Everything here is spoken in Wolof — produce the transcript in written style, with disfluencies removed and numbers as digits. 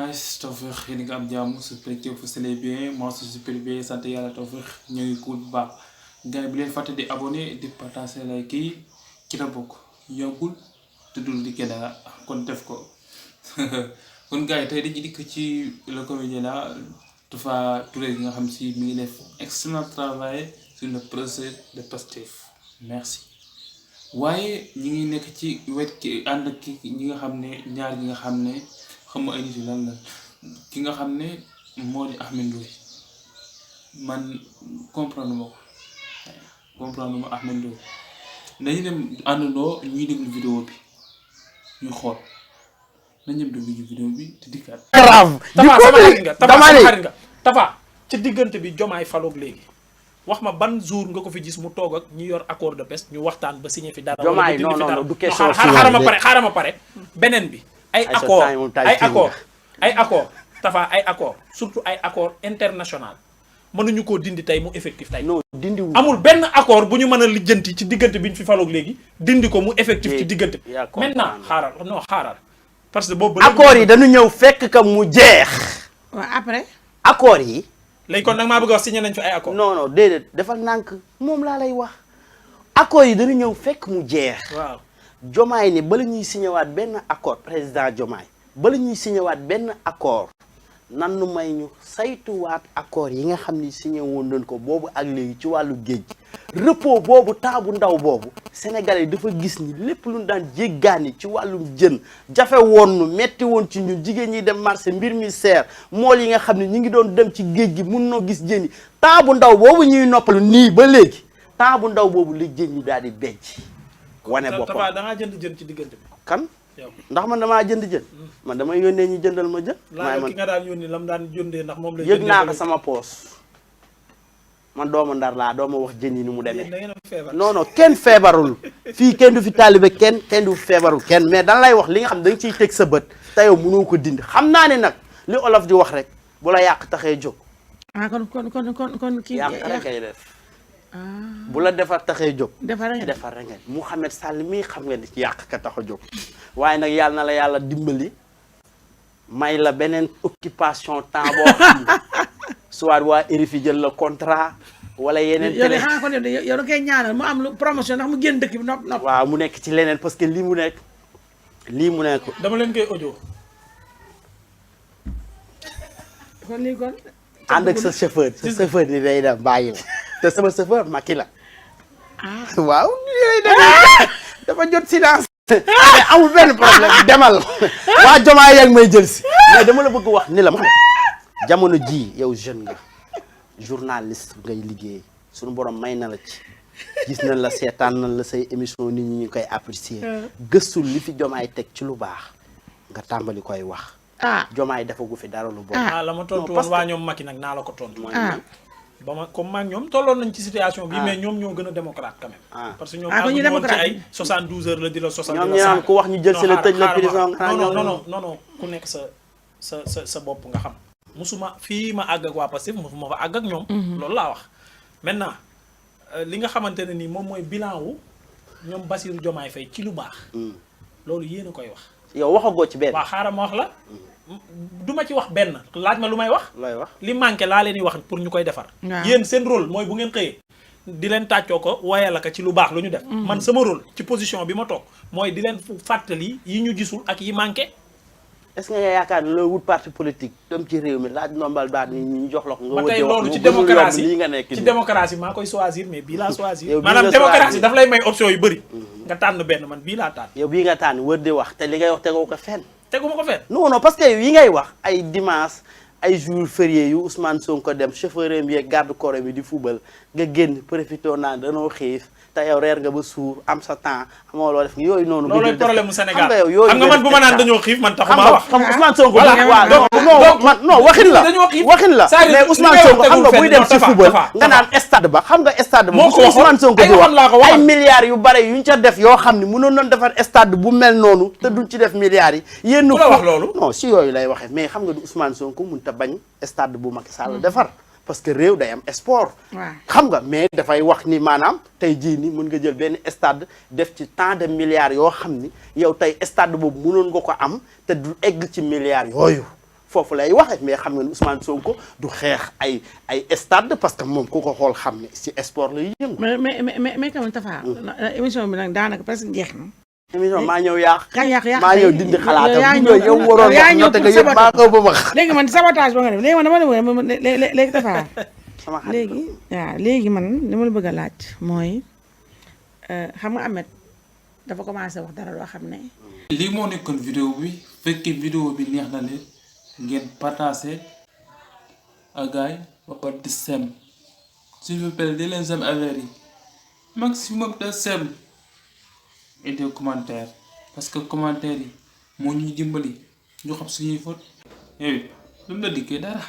nice Tawfekh yéen nga am jàmm su fekkee fu sele bien moi je suis super bien sant yàlla Tawfekh ñoo ngi cool bu baax gars yi bu leen fàtte di abonné di partager like kii ci la bokk yombul te dul di kenn kon def ko kon gars yi tey dañuy dikk ci le comédien là Tapha Touré gi nga xam si mi ngi def excellent travail sur le procès de Pastef merci waaye ñi ngi nekk ci wet ki ànd ak ki ñi nga xam ne ñaar ñi nga xam ne xam nga ay nit yu lan la ki nga xam ne moo di Ahmed Ndoye man comprendre ma Ahmed Ndoye nañu dem àndandoo ñuy déglu vidéo bi ñu xool nañu dem déglu vidéo bi te dikkaat. grave Tapha sama xarit nga Tapha ci diggante bi Diomaye faloog léegi wax ma ban jour nga ko fi gis mu toog ak ñi yor accord de paix ñu waxtaan ba signé fi dara. Diomaye non du question xaaral ma pare beneen bi. ay accord Tapha ay accord surtout ay accord international mënuñu koo dindi tey mu effectif tey. non dindi amul benn accord bu ñu mën a lijjanti ci diggante bi ñu fi faloog léegi dindi ko mu effectif ci diggante bi. maintenant xaaral parce que boobu. accord yi dañu ñëw fekk ka mu jeex. waaw après. accord yi. léegi kon nag maa bëgg a wax signé nañ fi ay accord. non déedéet dafa nànk moom laa lay wax. accord yi dañu ñëw fekk mu jeex. waaw Diomaye ni bala ñuy signé waat benn accord président Diomaye bala ñuy signé waat benn accord nan nu may ñu saytuwaat accord yi nga xam ni signé woon nañ ko boobu ak léegi ci wàllu géej gi repos boobu temps bu ndaw boobu Sénégalais dafa gis ni lépp lu daan jéggaani ci wàllum jën jafe woon nu metti woon ci ñun jigéen ñi dem marché mbir mi seer mool yi nga xam ne ñu ngi doon dem ci géej gi mun noo gis jën yi temps bu ndaw boobu ñuy noppalu nii ba léegi temps bu ndaw boobu la jën ñi daal di becc wane boppam Tapha da ngaa jënd jën ci diggante bi. kan yow ndax man damaa jënd jën man damay yónnee ñu jëndal ma jën laa ki nga daan yónni lam daan jëndee ndax moom la yëg naa ko sama poos man doomu ndar laa dooma wax jën yi ni mu demee da ngeen a feebar. non kenn feebarul fii kenn du fi taalibe kenn du feebarul kenn mais dan lay wax li nga xam da nga ciy teg sa bët te yow mënoo ko dindi xam naa ne nag li olof di wax rek bu la yàq taxee jóg ah kon kii yàq rek ngay def bu la defar taxee jóg defar rek nga Mouhamed Sall mii xam nga ni ci yàq ka tax a jóg waaye nag yàlla na la yàlla dimbali may la beneen occupation temps boo xam ne soit waa RFI jël la contrat wala yeneen yow de xanaa kon yow da koy ñaanal mu am lu promotion ndax mu génn dëkk bi nopp waaw mu nekk ci leneen parce que lii mu nekk dama leen koy audio kon lii kon ànd ak sa chauffeur ni day dem bàyyi la te sama chauffeur Macky la waaw yooyu dafa jot silence mais amul benn problème demal waa Diomaye yaa ngi may jël si mais dama la bëgg wax ni la ma jamono ji yow jeune nga journaliste ngay liggéey suñu borom may na la ci gis nañ la seetaan nañ la say émission nit ñi ñu koy apprécier gëstul li fi Diomaye teg ci lu baax nga tàmbali koy wax Diomaye defagu fi dara lu bon la ma tontu woon waa ñoom Macky nag naa la ko tontu ba ma comme maag ñoom tolloon nañ ci situation bi mais ñoom ñoo gën a démocrate quand même parce que ñoom àgguñu woon ci ay 72 heures la di la 60 ñoom ñu naan ku wax ñu jël si la tëj la prison non ku nekk sa bopp nga xam musuma fii ma àgg ak waa Pastef musuma fa àgg ak ñoom loolu laa wax maintenant li nga xamante ne nii moom mooy bilan wu ñoom Bassirou Diomaye Faye ci lu baax loolu yéen a koy wax yow waxagoo ci benn waaw xaaral ma wax la du ma ci wax benn laaj ma lu may wax looy wax li manqué laa leen di wax pour ñu koy defar yéen seen rôle mooy bu ngeen xëyee di leen tàccoo ko wayal ka ci lu baax lu ñu def man sama rôle ci position bi ma toog mooy di leen fàttali yi ñu gisul ak yi manqué est-ce que nga yaakaar ne loo wut parti politique dem ci réew mi laaj ndombal baat ni ñu jox la ko nga ba tey wëdde wax loolu ci démocratie lii nga nekk ci démocratie maa koy choisir mais bii laa choisir yow bii maanaam nga démocratie choisir. daf lay may option yu bëri nga tànn benn man bii laa tànn yow bii nga tànn wër di wax te li ngay wax tegoo ko fenn teguma ko fenn non parce que yi ngay wax ay dimanche ay jours fériés yu Ousmane Sonko dem chauffeur bi ak garde corps bi di fubal nga génn profité naan danoo xiif te yow reer nga ba suur am sa temps amoo loo def yooyu noonu. loolooy problème mu Sénégal xam nga man bu ma naan dañoo xiif man taxuma wax. xam nga Ousmane Sonko. voilà non waxin la waxin la mais Ousmane Sonko xam nga buy dem ci football nga naan stade ba xam nga stade ba. moo ko Ousmane Sonko di wax ay milliards yu bare yuñ ca def yoo xam ne mënoon nañ defar stade bu mel noonu te duñ ci def milliards yi. yéen ku la wax loolu non si yooyu lay waxee mais xam nga du Ousmane Sonko mënut a bañ stade bu Macky Sall defar. parce que réew day am sport. xam nga mais dafay wax ni maanaam tey jii ni mën nga jël benn stade def ci tant de milliards yoo xam ni yow tey stade boobu mënoon nga ko am te du egg ci milliards yooyu foofu lay waxe mais xam nga ne Ousmane Sonko du xeex ay stade parce que moom ku ko xool xam ne ci sport lay yëngu. mais quand même Tafa. émission bi nag daanaka presque jeex na. émission maa ñëw yàq. yàq maa ñëw dindi xalaatam. yaa bu yow waroon wax ñote nga yëpp maa ko ba wax. léegi man sabotage ba nga def léegi man dama ne léegi Tafa. sama xarit léegi waaw léegi man li ma la bëgg a laaj mooy xam nga Ahmed dafa commencé wax dara loo xam ne. lii moo nekkoon vidéo bi fekkee vidéo bi neex na leen ngeen partagé ak gaay ba pare di sem s'il vous plaît di leen sem affaire yi maximum de sem et des commentaires parce que commentaires yi moo ñuy dimbali ñu xam suñuy faute yow lu mu la dikkee dara.